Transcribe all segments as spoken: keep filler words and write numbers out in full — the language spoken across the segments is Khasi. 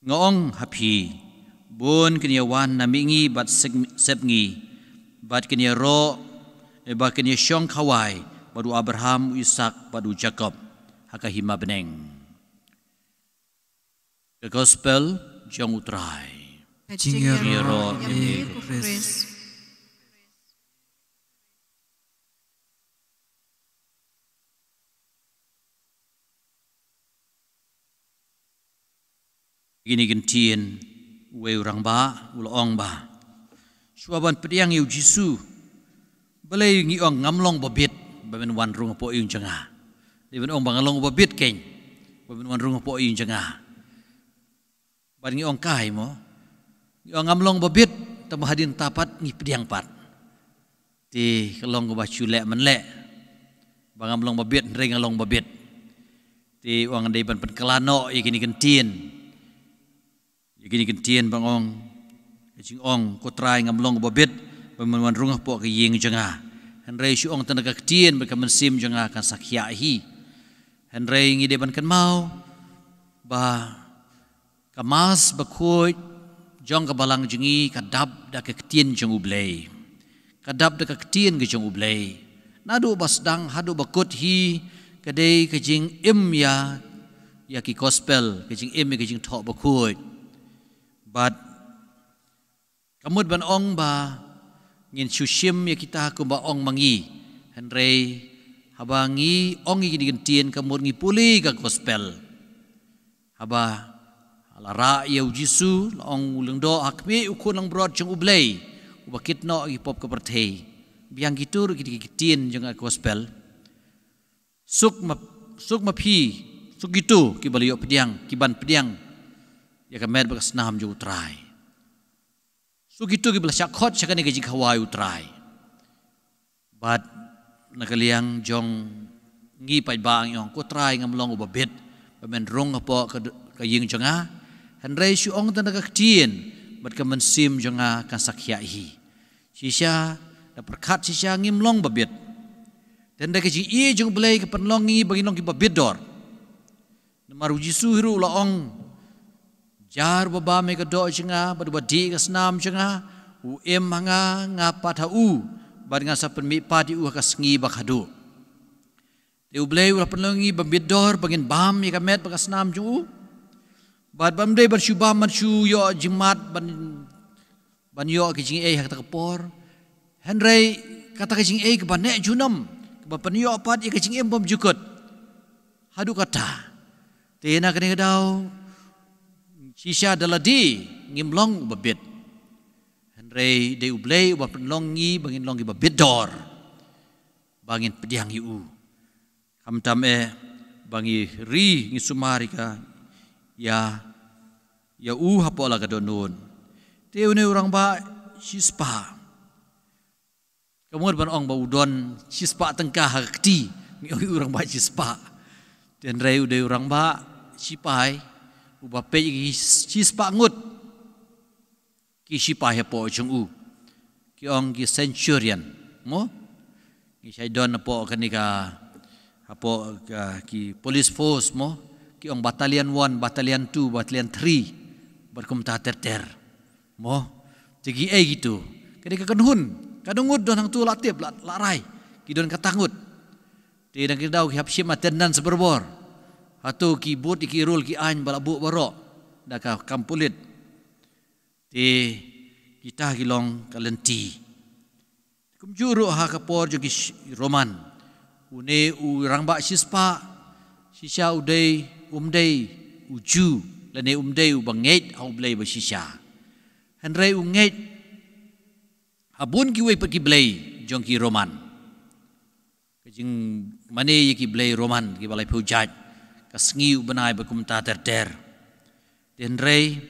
Nga ong ha phi, bun kin ïa wan na mihngi bad sep ngi, bad kin ïaroh, eh, bad kin ïa shong khawai bad u Abraham, u Isaak bad u Jakob ha ka hima bneng. Ka Gospel jong u Trai. Ka jingïaroh ïa me ko Khrist. Kine ki ktien, uwei u rangbah u la ong ba, shuwa ban pdiang ïa u Jisu, balei ngi ong ngam long ba bit ba men wan rung hapoh ïing jong nga? Dei ban ong ba nga long ba bit keiñ ba men wan rung hapoh ïing jong nga. Bad ngi ong kai mo, ngi ong ngam long ba bit, tangba hadien ta pat ngi pdiang pat. Te ka long kaba shu leh man leh, ba ngam long ba bit, hynrei nga long ba bit. Te u ong dei ban pynkylla noh ïa kine ki ktien, ïa kine ki ktien ba ong, ka jingong, ko Trai, ngam long ba bit ba men wan rung hapoh ka ïing jong nga. Hynrei shu ong tang da ka ktien bad ka mynsiem jong nga kan sa khiah hi. Hynrei ngi dei ban kynmaw ba ka Mass bakhuid jong ka balang jong ngi ka dap da ka ktien jong U Blei. Ka dap da ka ktien ka jong U Blei. Naduh ba sdang haduh ba kut hi, ka dei ka jingim ïa, ïa ki Gospel, ka jingim ïa ka jingthoh bakhuid. Bad ka mut ban ong ba ngin shu shim ïa kita kumba ong ma ngi. Hynrei haba ngi ong ïa kine ki ktien, ka mut ngi pule ka Gospel. Haba la rah ïa u Jisu, la ong u lyngdoh, ha khmih u Khun langbrot jong U Blei uba kit noh ïa ki pop ka pyrthei. Biang kito ruh kine ki ktien jong ka Gospel. Suk ma, suk ma phi, suk kito kiba la ïoh pdiang, kiban pdiang ïa ka met bad ka snam jong U Trai. Suk kito kiba la shah khot sha kane ka jingkhawai U Trai. Bad na ka liang jong ngi paidbah ngi ong, ko Trai, ngam long uba bit ba men rung hapoh ka, ka ïing jong nga. Hynrei shu ong tang da ka ktien bad ka mynsiem jong nga kan sa khiah hi. Shisha, da pyrkhat shisha ngim long ba bit. Te hynrei ka jingïeit jong U Blei ka pynlong ngi ba ngin long kiba bit dor. Namar u Jisu hi ruh u la ong, jar uba bam ïa ka doh jong nga bad uba dih ïa ka snam jong nga, u im ha nga, nga pat ha u, bad ngan sa pynmihpat ïa u ha ka sngi ba khadduh. Te U Blei u la pynlong ngi ba bit dor ba ngin bam ïa ka met bad ka snam jong u. Bad bym dei ban shu bam ban shu ïoh jingmut ban, ban ïoh ka jingaiei ha kata ka por. Hynrei kata ka jingaiei kaba neh junom, kaba pynïoh pat ïa ka jingim bymjukut. Haduh katta. Te na kane ka daw, shisha da lade ngim long uba bit. Hynrei dei U Blei uba pynlong ngi ba ngin long kiba bit dor, ba ngin pdiang ïa u. Khamtam eh ba ngi ri, ngi sumar ïa ka, ïa, ïa u hapoh la ka dohnud. Te une u rangbah shispah, ka mut ban ong ba u don shispah tyngka ha ka kti, ngi ong u rangbah shispah. Te hynrei u dei u rangbah shipai uba peit ïa ki shispah ngut ki shipai hapoh jong u. Ki ong ki centurion, mo? Ngi shait don hapoh kane ka, hapoh ka, ki police force, mo? Ki ong battalion one, battalion two, battalion three, bad kumta ter ter, mo? Te kiei kito? Ka dei ka kynhun, katno ngut don hangto la tip, la, la rai. Ki don katno ngut. Te dang ki daw ki hap shim attendance barabor. Hato ki bud ïa ki rule ki aiñ ba la buh baroh da ka kam pulit. Te kita ki long ka lynti. Kumjuh ruh ha ka por jong ki sh-, Roman, une u rangbah shispah, shisha u dei, um dei u Jiw, lane um dei uba ngeit ha U Blei ba shisha. Hynrei u ngeit ha bun kiwei pat ki blei jong ki Roman. Ka jingmane ïa ki blei Roman kiba laiphew jait, ka sngi, u bnai bad kumta ter ter. Te hynrei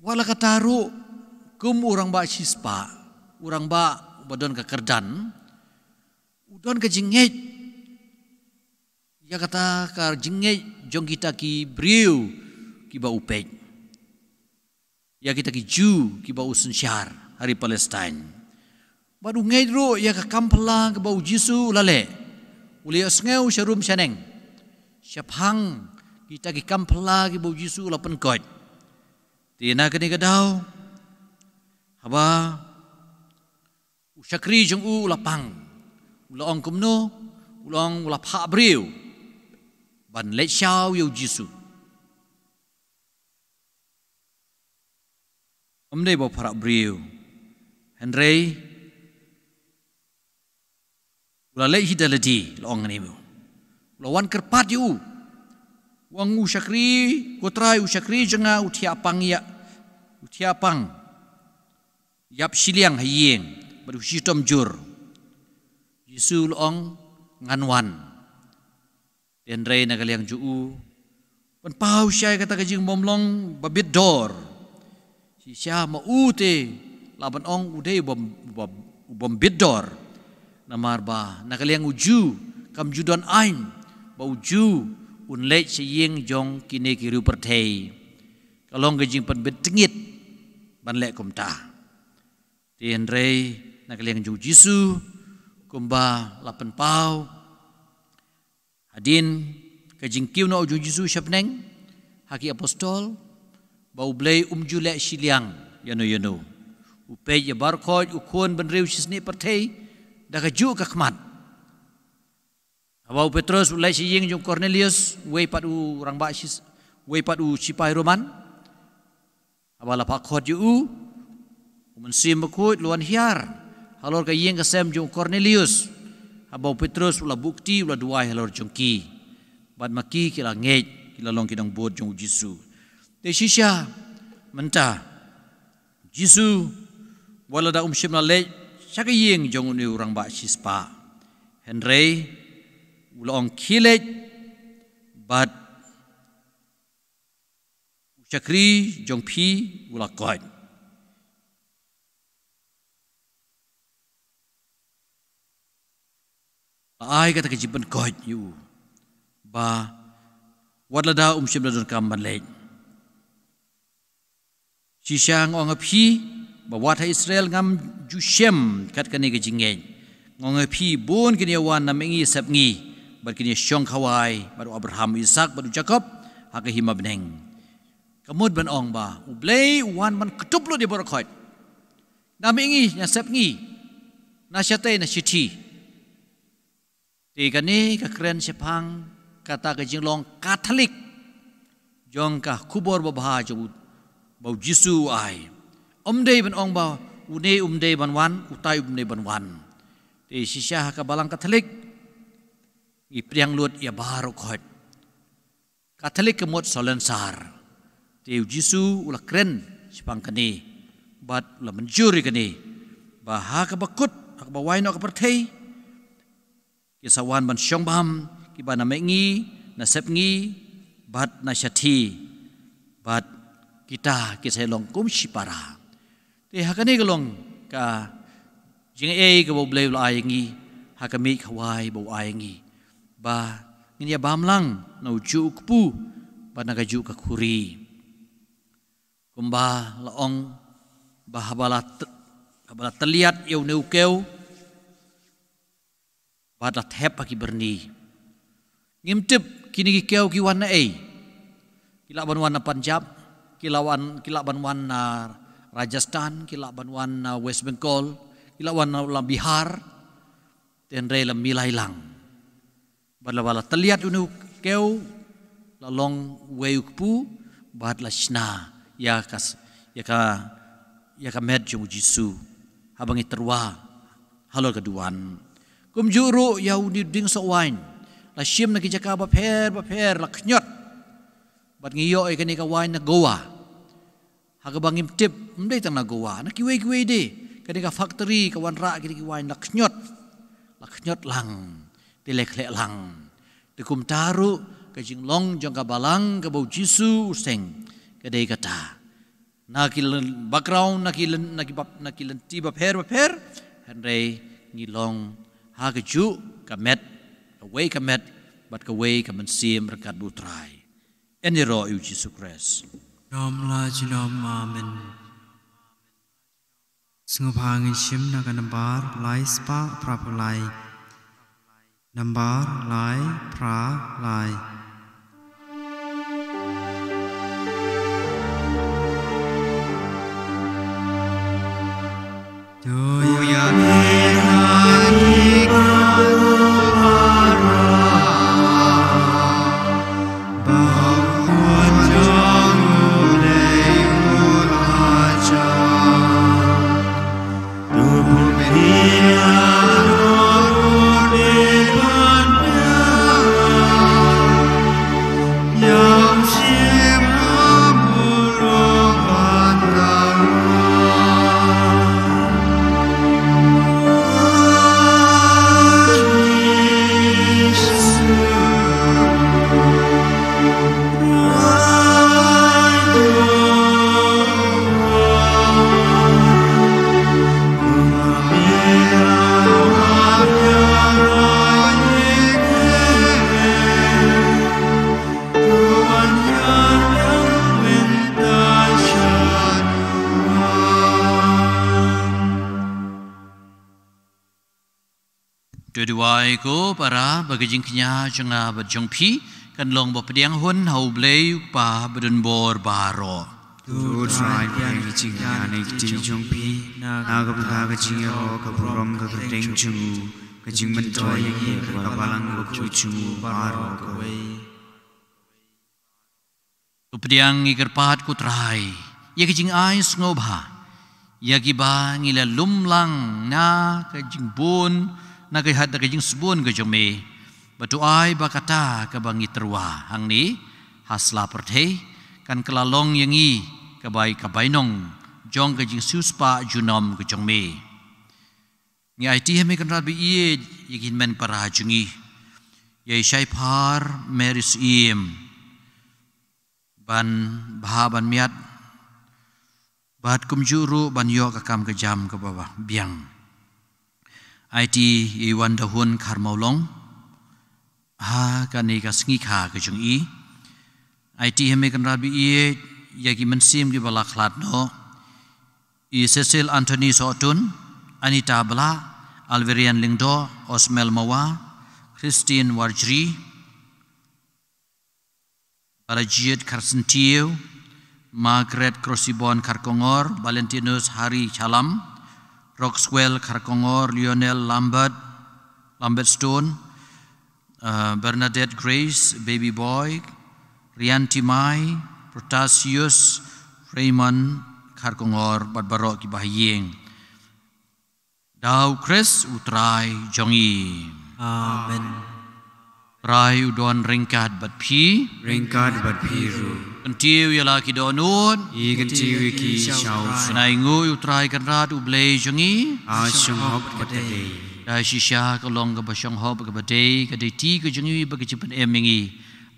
wat la katta ruh, kum u rangbah shispah, u rangbah uba don ka kyrdan, u don ka jingngeit ïa kata ka jingngeit jong kita ki briew kiba u peit, ïa kita ki Jiw kiba u synshar ha ri Palestine. Bad u ngeit ruh ïa ka kam phylla kaba u Jisu u la leh. U la ïohsngew sharum shaneng shaphang kita ki kam phylla kiba u Jisu u la pynkoit. Te na kane ka daw, haba u shakri jong u u la pang, u la ong kumno? U la ong u la phah briew ban leit shaw ïa u Jisu. Ym dei ba u phah briew, hynrei u la leit hi da lade, la ong ne mo. U la wan kyrpad ïa u, u ong, u shakri, ko Trai, u shakri jong nga u thiah pang ïa, u thiah pang ïap shiliang ha ïing, bad u shitom jur. Jisu u la ong, ngan wan. Te hynrei na ka liang jong u, pynpaw shai kata ka jingbymlong ba bit dor. Shisha ma u te lah ban ong u dei u bym, u bym, u bym bit dor. Namar ba na ka liang u Jiw kam ju don aiñ ba u Jiw un leit sha ïing jong kine ki riewpyrthei. Ka long ka jingpynbit tyngit ban leh kumta. Te hynrei na ka liang jong u Jisu, kumba la pynpaw hadien ka jingkiew noh jong u Jisu sha bneng ha ki apostol, ba U Blei um ju leh shiliang ïano ïano. U peit ïa baroh khoit, u khun bynriew shisngi pyrthei, da kajuh ka khmat. Haba u Petrus u leit sha ïing jong u Kornelius, uwei pat u rangbah shis-, uwei pat u shipai Roman. Haba la phah khot ïa u, u Mynsiem Bakhuid u la wan hiar halor ka ïing ka sem jong u Kornelius. Haba u Petrus u la buh kti, u la duwai halor jong ki. Bad ma ki ki la ngeit, ki la long ki nongbud jong u Jisu. Te shisha mynta, Jisu, wat lada um shym la leit sha ka ïing jong une u rangbah shispah, hynrei u la ong, khie leit, bad u shakri jong phi u la koit. La ai kata ka jingpynkoit ïa u, ba wat lada um shym la donkam ban leit. Shisha nga ong ïa phi, ba wat ha Israel ngam ju shem kat kane ka jingngeit. Nga ong ïa phi, bun kin ïa wan na mihngi sepngi, bad kin ïa shong khawai bad u Abraham, u Isaak bad u Jakob ha ka hima bneng. Ka mut ban ong ba U Blei u wan ban kdup lut ïa baroh khoit, na mihngi, na sepngi, na shatei, na shithi. Te kane ka kren shaphang kata ka jinglong Katholik jong ka khubor babha jong u, ba u Jisu u ai. Um dei ban ong ba une um dei ban wan, utai um dei ban wan. Te shisha ha ka Balang Katholik ngi pdiang lut ïa baroh khoit. Katholik ka mut salonsar. Te u Jisu u la kren shaphang kane, bad u la mynjur ïa kane, ba ha kaba kut, ha kaba wai noh ka pyrthei, kin sa wan ban shong bam kiba na mihngi, na sepngi, bad na shathie, bad kita kin sa long kum shipara. Te ha kane ka long ka jingaiei kaba U Blei u la ai ïa ngi, ha ka miej khawai ba u ai ïa ngi, ba ngin ïa bam lang na u juh u kpu, bad na ka juh ka khuri. Kumba la ong, ba haba la t-, haba la tylliat ïa une u kew, bad la thep ha ki byrni. Ngim tip kine ki kew ki wan na ei. Ki lah ban wan na Punjab, ki lah wan, ki lah ban wan na Rajasthan, ki lah ban wan na West Bengal, ki lah wan na, na Bihar. Te hynrei la milai lang. Bad la ba la tylliat une u kew, la long uwei u kpu, bad la shna ïa ka s-, ïa ka, ïa ka met jong u Jisu, haba ngi tyrwa halor ka duwan. Kumjuh ruh ïa une u dieng soh waiñ, la shim na ki jaka bapher bapher, la khñiot. Bad ngi ïoh ïa kane ka waiñ na Goa, ha kaba ngim tip, ym dei tang na Goa, na kiwei kiwei de. Kane ka factory ka wanrah kine ki waiñ, la khñiot, la khñiot lang, te la khleh lang. Te kumta ruh ka jinglong jong ka Balang kaba u Jisu u seng, ka dei kata. Na ki lyn-, background, na ki lyn-, na ki bap-, na ki lynti bapher bapher, hynrei ngi long ha ka juh ka met, kawei ka met, bad kawei ka mynsiem ryngkat bad u Trai. Yn ïaroh ïa u Jisu Khrist. Junom la junom, amen. Sngewbha ngin shim na ka nambar lai spah phra phew lai. Nambar lai phra lai. Duwai ko para ba ka jingkñia jong nga bad jong phi kan long ba pdiang hun ha U Blei U Kpa badonbor baroh. To Trai pdiang ïa ka jingkñia ne ka kti jong phi na ka bynta ka jingïaroh ka burom ka kyrteng jong u, ka jingmyntoi ïa ngi bad ka balang bakhuid jong u baroh kawei. To pdiang, ngi kyrpad ko Trai, ïa ka jingai sngewbha ïa kiba ngi la lum lang na ka jingbun, na ka hat da ka jingsbun ka jong me. Ba to ai ba kata kaba ngi tyrwa hangne ha sla pyrthei kan kylla long ïa ngi ka bai ka bainong jong ka jingsiewspah junom ka jong me. Ngi aiti ha me Kynrad ba ïeit ïa ki hynmen para jong ngi, ïa i Shaiphar Mary Syiem, ban bha ban miat bad kumjuh ruh ban ïoh ka kam ka jam kaba biang. Aiti ïa i Wandahun Kharmawlong ha kane ka sngi kha ka jong i. Aiti ha me Kynrad ba ïeit ïa ki mynsiem kiba la khlad noh, i Cecil Anthony Sohtun, Anita Blah, Alverian Lyngdoh, Osmel Mawa, Christine Warjri, Balajied Kharsyntiew, Margaret Krosibon Kharkongor, Valentinus Hari Chalam, Roxwell Kharkongor, Lionel Lambert, Lambert Stone, uh, Bernadette Grace, Baby Boy, Rianti Mai, Protasius, Raymond Kharkongor bad baroh kiba ha ïing. Da U Khrist U Trai jong ngi. Amen. Trai u don ryngkat bad phi. Ryngkat bad phi ruh. Kyntiew ïa la ki dohnud. Ngi kyntiew ïa ki sha U Trai. Ngi ainguh ïa U Trai Kynrad U Blei jong ngi. Ka shong hok bad ka dei. Da shisha ka long kaba shong hok bad kaba dei, ka dei ti ka jong ngi bad ka jingpynim ïa ngi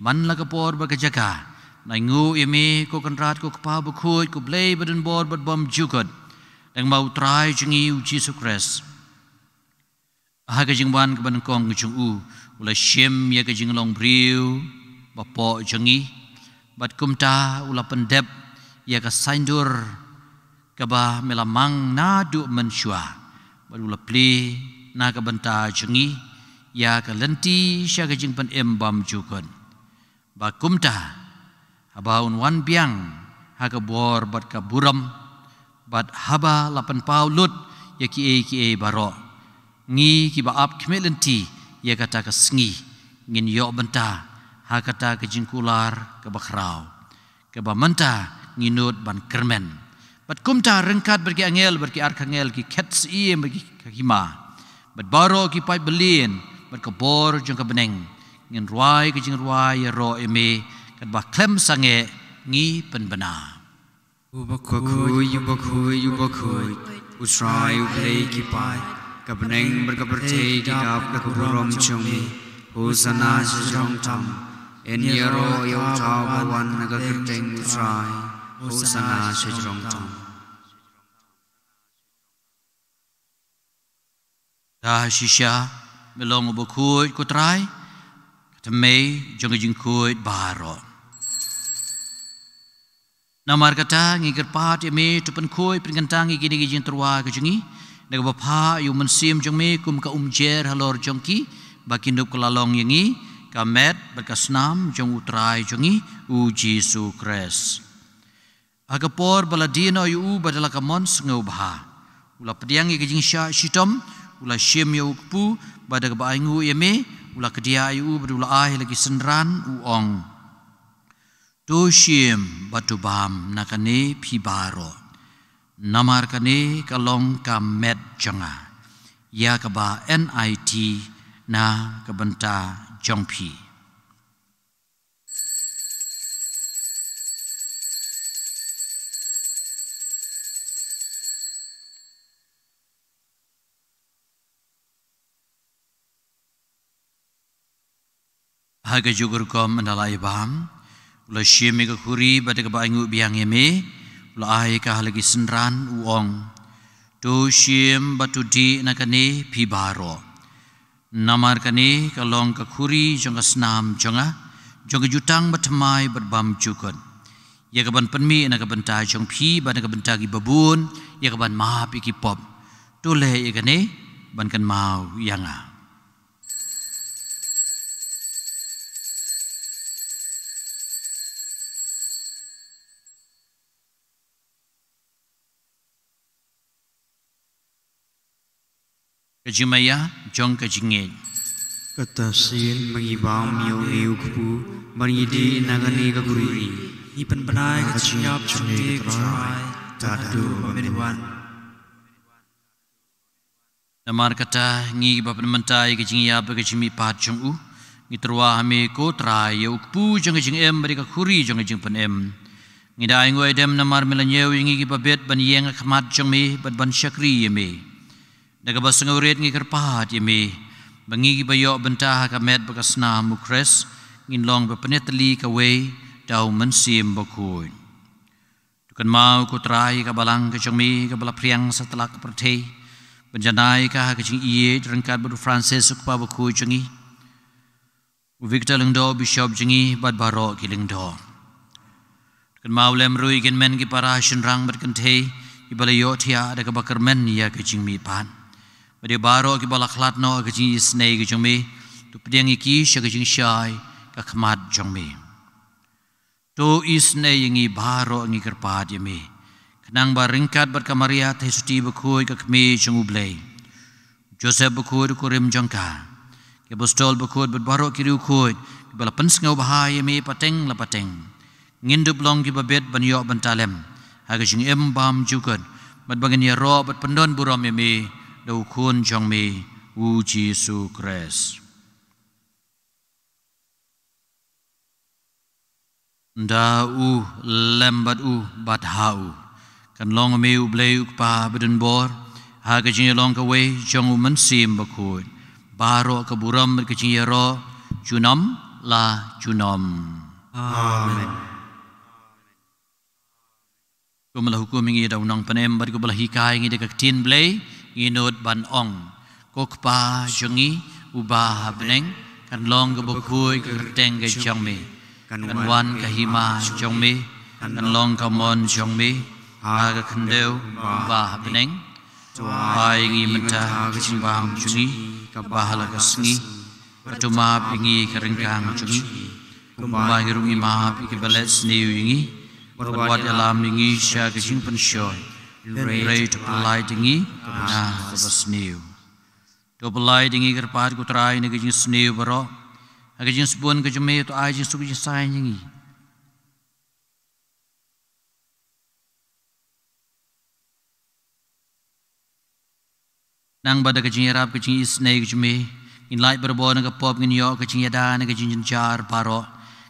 man la ka por bad ka jaka. Ngi ainguh ïa me ko Kynrad ko Kpa bakhuid, ko Blei badonbor bad bymjukut. Lyngba U Trai jong ngi U Jisu Khrist. Ha ka jingwan kaba nyngkong ka jong u, u la shim ïa ka jinglong briew bapoh jong ngi, bad kumta u la pyndep ïa ka saiñdur kaba me la mang naduh mynshuwa, bad u la plie na ka bynta jong ngi ïa ka lynti sha ka jingpynim bymjukut. Ba kumta, haba un wan biang ha ka bor bad ka burom, bad haba la pynpaw lut ïa kiei kiei baroh, ngi kiba ap khmih lynti ïa kata ka sngi ngin ïoh bynta ha kata ka jingkular kaba khraw, kaba mynta ngi nud ban kyrmen. Bad kumta ryngkat bad ki angel, bad ki archangel, ki khet syiem, bad ki hima, bad baroh ki paid byllieng, bad ka bor jong ka bneng, ngin rwai ka jingrwai ïaroh ïa me, katba khlem sangeh ngi pynbna. U bakhuid, u bakhuid, u bakhuid, U Trai U Blei ki paid, ka bneng bad ka pyrthei ki dap da ka burom jong me. Hosana shajrong tam. Yn ïaroh ïa uta uba wan ha ka kyrteng U Trai. Hosana shajrong tam. Da shisha me long u bakhuid ko Trai, ka thymmei jong ka jingkhuid baroh. Namar kata ngi kyrpad ïa me, to pynkhuid pynkyntang ïa kine ki jingtyrwa ka jong ngi da kaba phah ïa u Mynsiem jong me kum ka umjer halor jong ki, ba kin dup kylla long ïa ngi ka met bad ka snam jong U Trai jong ngi U Jisu Khrist. Ha ka por ba la die noh ïa u bad da la ka mon sngewbha, u la pdiang ïa ka jingshah shitom, u la shim ïa u kpu, bad da kaba ainguh ïa me, u la kdiah ïa u bad u la ai ha la ki synran, u ong: To shim bad to bam na kane phi baroh. Namar kane ka long ka met jong nga, ïa kaba yn aiti na ka bynta jong phi. Ha kajuh ka rukom ynda la ïa bam, u la shim ïa ka khuri bad da kaba ainguh biang ïa me, u la ai ïa ka ha la ki synran, u ong: To shim bad to dih na kane phi baroh. Namar kane ka long ka khuri jong ka snam jong nga, jong ka jutang bathymmai bad bymjukut, ïa kaban pynmih na ka bynta jong phi bad na ka bynta kiba bun, ïa kaban map ïa ki pop. To leh ïa kane ban kynmaw ïa nga. Jingmaïa jong ka jingngeit. Kata sien ba ngi bam ïa u kpu, ba ngi dih na kane ka khuri, ngi pynbna ïa ka jingïap jong te ko Trai, tad haduh ba men wan. Namar kata, ngi kiba pynmynta ïa ka jingïap bad ka jingmihpat jong u, ngi tyrwa ha me ko Trai, ïa u kpu jong ka jingim bad ïa ka khuri jong ka jingpynim. Ngi da ainguh aidem namar me la ñiew ïa ngi kiba bit ban ïeng ha khmat jong me bad ban shakri ïa me. Da kaba sngewrit ngi kyrpad ïa me, ba ngi kiba ïoh bynta ha ka met bad ka snam u Khrist, ngin long ba pynïatylli kawei da u Mynsiem Bakhuid. To kynmaw ko Trai ïa ka balang ka jong me kaba la phriang satlak ka pyrthei, ban janai ka ha ka jingïeit ryngkat bad u Francis u kpa bakhuid jong ngi, u Victor Lyngdoh u Bishop jong ngi bad baroh ki lyngdoh. To kynmaw lem ruh ïa ki hynmen ki para shynrang bad kynthei kiba la ïohthiah da kaba kyrmen ïa ka jingmihpat, bad ïa baroh kiba la khlad noh ha ka jingisynei ka jong me, to pdiang ïa ki sha ka jingshai ka khmat jong me. To isynei ïa ngi baroh, ngi kyrpad ïa me, khnang ba ryngkat bad ka Maria Theisotti bakhuid ka Kmie jong u Blei, Joseph bakhuid u kurim jong ka, ki apostol bakhuid bad baroh ki riewkhuid kiba la pynsngewbha ïa me pateng la pateng, ngin dup long kiba bit ban ïoh bynta lem ha ka jingim bymjukut, bad ba ngin ïaroh bad pyndon burom ïa me da u Khun jong me, u Jisu Khrist. Da u, lem bad u, bad ha u, kan long me u Blei u Kpa badonbor, ha ka jingïalong kawei jong u Mynsiem Bakhuid, baroh ka burom bad ka jingïaroh, junom la junom. Amen. Kumba la hukum ïa ngi da u Nongpynim bad kumba la hikai ïa ngi da ka Ktien Blei, ngin nud ban ong: Ko Kpa jong ngi uba ha bneng, kan long kaba khuid ka kyrteng ka jong me, kan wan ka hima jong me, kan long ka mon jong me ha ka khyndew kumba ha bneng. To ai ïa ngi mynta ka jingbam jong ngi kaba ha la ka sngi. Bad to map ïa ngi ka ryngkang jong ngi, kumba ngi ruh ngi map ïa kiba leh sniew ïa ngi. Bad wat ïalam ïa ngi sha ka jingpynshoi, hynrei to pyllait ïa ngi na kaba sniew. To pyllait ïa ngi kyrpad ko Trai na ka jingsniew baroh, ha ka jingsbun ka jong me to ai jingsuk jingsaiñ ïa ngi. Nang ba da ka jingïarap ka jingisynei ka jong me, ngin lait barabor na ka pop, ngin ïoh ka jingïada na ka jingjynjar baroh,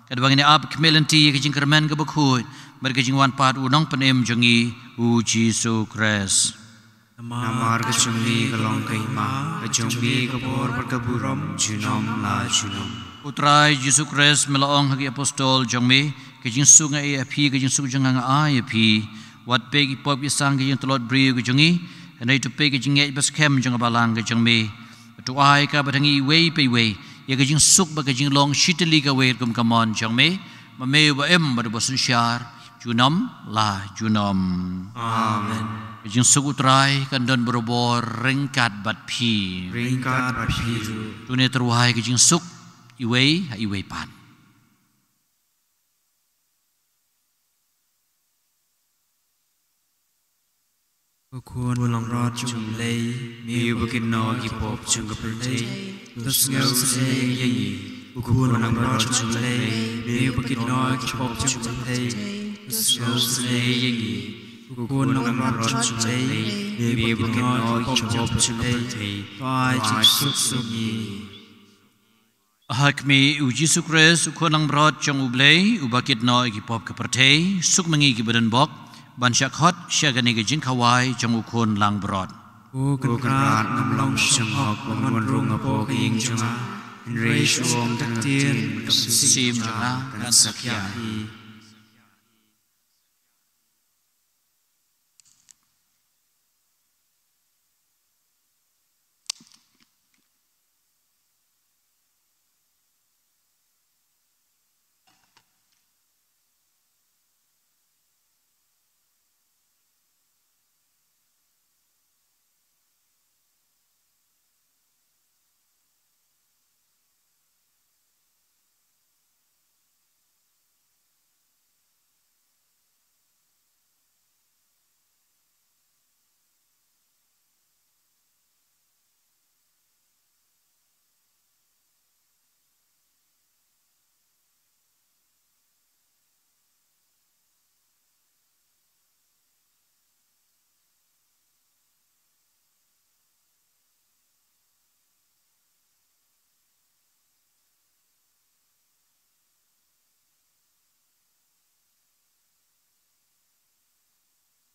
katba ngin ïa ap khmih lynti ïa ka jingkyrmen kaba khuid bad ka jingwan pat u Nongpynim jong ngi, u Jisu Khrist. Namar ka jong me ka long ka hima, ka jong me ka bor bad ka burom, junom la junom. Ko Trai Jisu Khrist, me la ong ha ki apostol jong me: Ka jingsuk nga ai ïa phi, ka jingsuk jong nga nga ai ïa phi. Wat peit ki pop ki sang ka jingtlot briew ka jong ngi, hynrei to peit ka jingngeit ba skhem jong ka balang ka jong me. To ai ka bad ha ngi iwei pa iwei ïa ka jingsuk bad ka jinglong shitylli kawei kum ka mon jong me, ma me uba im bad uba synshar junom la junom. Amen. Ka jingsuk u Trai kan don barabor ryngkat bad phi. Ryngkat bad phi ruh. To ngin tyrwa ïa ka jingsuk iwei ha iwei pat. Ko Khun langbrot jong U Blei, me uba kit noh ïa ki pop jong ka pyrthei, to sngewsynei ïa ngi. Ko Khun langbrot jong U Blei, me uba kit noh ïa ki pop jong ka pyrthei, to sngewsynei ïa ngi. Ko Khun langbrot jong U Blei, me uba kit noh ïa ki pop jong ka pyrthei, to ai jingsuk ïa ngi. Ha khmih u Jisu Khrist, u Khun langbrot jong U Blei, uba kit noh ïa ki pop ka pyrthei, suk ma ngi kiba don bok ban shah khot sha kane ka jingkhawai jong u Khun langbrot. Ko Kynrad, ngam long shynrang ban wan rung hapoh ka ïing jong nga, hynrei shu ong tang ka ktien, ka mynsiem jong nga kan sa khia hi.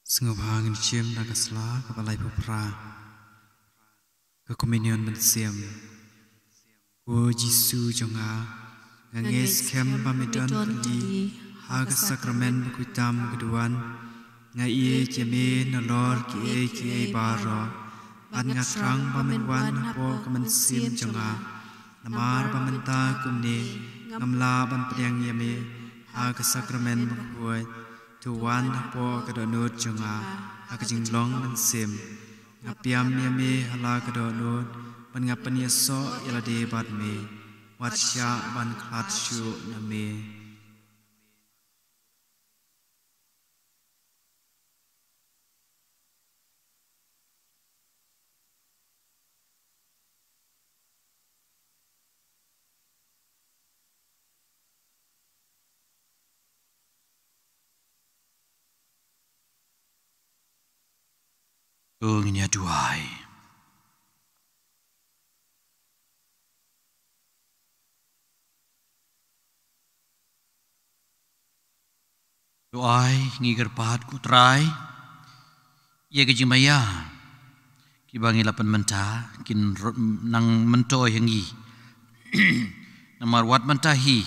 Sngewbha ngin shim na ka sla kaba laiphew phra. Ka Komunion Mynsiem. Ko Jisu jong nga, nga ngeit skhem ba me don tylli ha ka sakramen bakhuid tam ka duwan. Nga ïeit ïa me nalor kiei kiei baroh. Bad nga thrang ba men wan hapoh ka mynsiem jong nga. Namar ba mynta kumne ngam lah ban pdiang ïa me ha ka sakramen bakhuid. To wan hapoh ka dohnud jong nga ha ka jinglong mynsiem. Nga pdiang ïa me ha la ka dohnud, bad nga pynïasoh ïa lade bad me. Wat shah ban khlad shuh na me. To ngin ïa duwai. To ai ngi kyrpad ko Trai ïa ka jingmaïa kiba ngi la pynmynta kin nang mynta ïa ngi. Namar wat mynta hi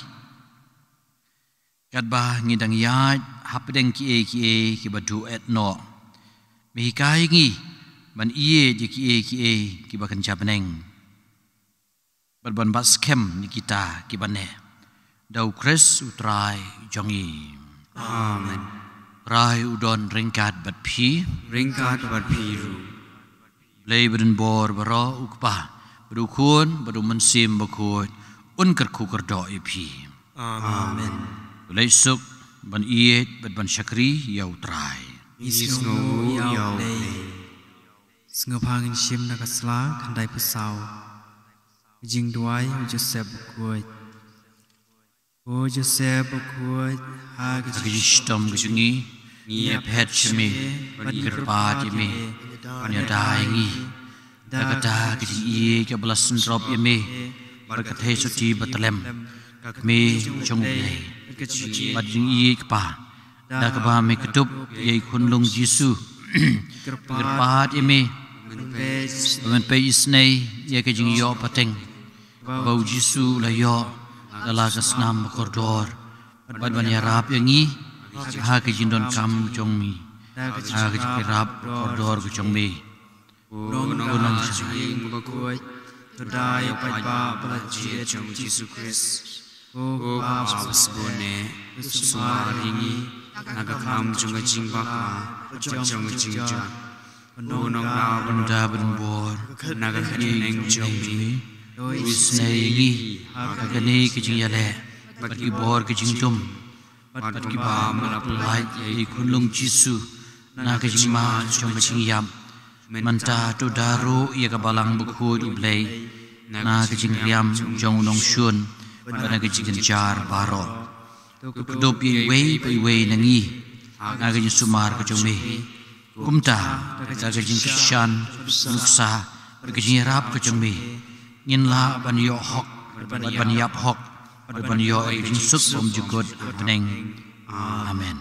katba ngi dang ïaid hapdeng kiei kiei kiba duh eh noh, me hikai ngi ban ïeit ïa kiei kiei kiba kynja bneng bad ban bat skhem ïa kita kiba neh. Da U Khrist U Trai jong ngi. Amen. Trai u don ryngkat bad phi. Ryngkat bad phi ruh. Blei badonbor baroh, U Kpa bad U Khun bad U Mynsiem Bakhuid, un kyrkhu kyrdoh ïa phi. Amen. Blei suk ban ïeit bad ban shakri ïa U Trai. Ngi sngew ïa U Blei. Sngewbha ngin shim na ka sla khyndai phew saw. Jingduwai u Joseph Bakhuid. Ko Joseph Bakhuid, ha ka jingshitom ka jong ngi, ngi ïaphet sha me bad ngi kyrpad ïa me ban ïada ïa ngi. Da kata ka jingïeit kaba la synrop ïa me bad ka theisotti bathylliem, ka kmie jong U Blei bad jingïeit kpa, da kaba me kdup ïa i khunlung Jisu. Kyrpad ïa me ba men peit isynei ïa ka jingïoh pateng ba u Jisu u la ïoh da la ka snam bakordor, bad ban ïarap ïa ngi ha ka jingdonkam jong me, ha ka jingïarap bakordor ka jong me. Ko Nongshong Ïing Bakhuid, to da ïa u paidbah ba la jied jong u Jisu Khrist. Ko Kpa ba sbun eh, to sumar ïa ngi na ka kham jong ka jingbakla bad jong ka jingjot. Ko Nongda badonbor na ka kyrteng jong me, to isynei ïa ngi ha kane ka jingïaleh bad ki bor ki jingdum, bad kiba me la pyllait ïa i khunlung Jisu na ka jingma jong ka jingïap. Mynta to da ruh ïa ka Balang Bakhuid U Blei na ka jingriam jong u nongshun bad na ka jingjynjar baroh. To kdup ïa iwei pa iwei na ngi ha ka jingsumar ka jong me. Kumta da ka jingkyrshan, nuksa bad ka jingïarap ka jong me, ngin lah ban ïoh hok bad ban ïap hok bad ban ïoh ïa ka jingsuk bymjukut ha bneng. Amen.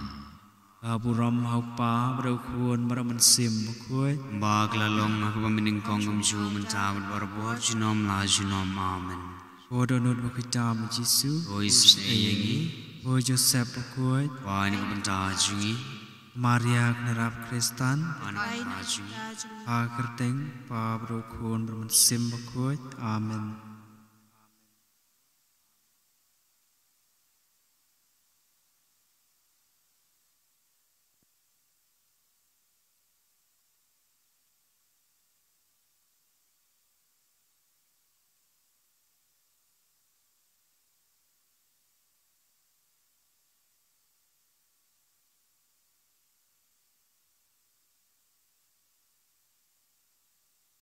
Ka burom ha u Kpa bad ha u Khun bad ha u Mynsiem Bakhuid. Ba ka la long ha kaba mynnyngkong kumjuh mynta bad barabor junom la junom. Amen. Ko dohnud bakhuid tam Jisu. To isynei ïa ngi. Ko Joseph Bakhuid. Pynban ïa ka bynta jong ngi. Maria Khynnah Khristan. Pynban ïa ka bynta jong ngi. Ha ka kyrteng Kpa bad ha u Khun bad ha u Mynsiem Bakhuid. Amen.